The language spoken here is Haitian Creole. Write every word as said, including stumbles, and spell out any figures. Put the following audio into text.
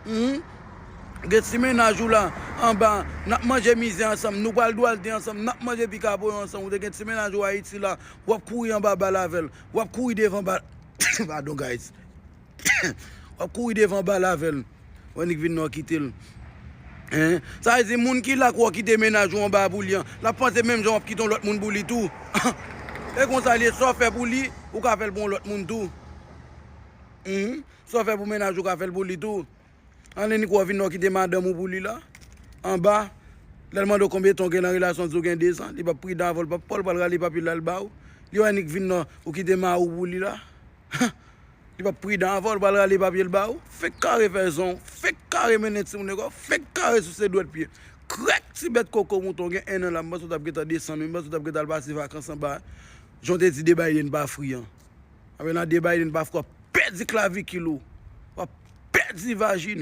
Hmm? Gen ti mennaj ou la, anba, n ap manje mizè ansanm, nou pral dwalte ansanm, n ap manje pikapoyo ansanm, ou te gen ti mennaj ou Ayiti la, w ap kouri anba bal avè l, w ap kouri devan bal, pardon guys, w ap kouri devan bal avè l, w annik vin nan w kite l. Hein? Sa vle di moun ki la k wè w kite mennaj ou anba pou li an, l ap panse menm jan w ap kite yon lòt moun pou li tou. E konsa l ye, sa w fè pou li, ou ka fè l pou yon lòt moun tou. Hmm? Sa w fè pou mennaj ou ka fè l pou li tou. Annik wè w vin nan w kite madanm ou pou li la. Anba, lè l mande w konbyen tan w gen nan relasyon, di w gen dezan, li p ap pridan avè w, l p ap pran w, l pral rale papye l al ba w. Li wè annik vin nan ou kite mari w pou li la. Li p ap pridan avè w, l pral rale papye l ba w. Fenk kare fè zon, fenk kare mennen timoun lekòl, fenk kare souse dwèt pye. Krèk ti bèt koko mouton, gen en an la, m panse w t ap gentan desann wi, m panse w t ap gentan al pase vakans anba. Jan w te di de Biden pa fri an. Apre nan de Biden pa fri, w ap pèdi klavikil ou. W ap pèdi vajina.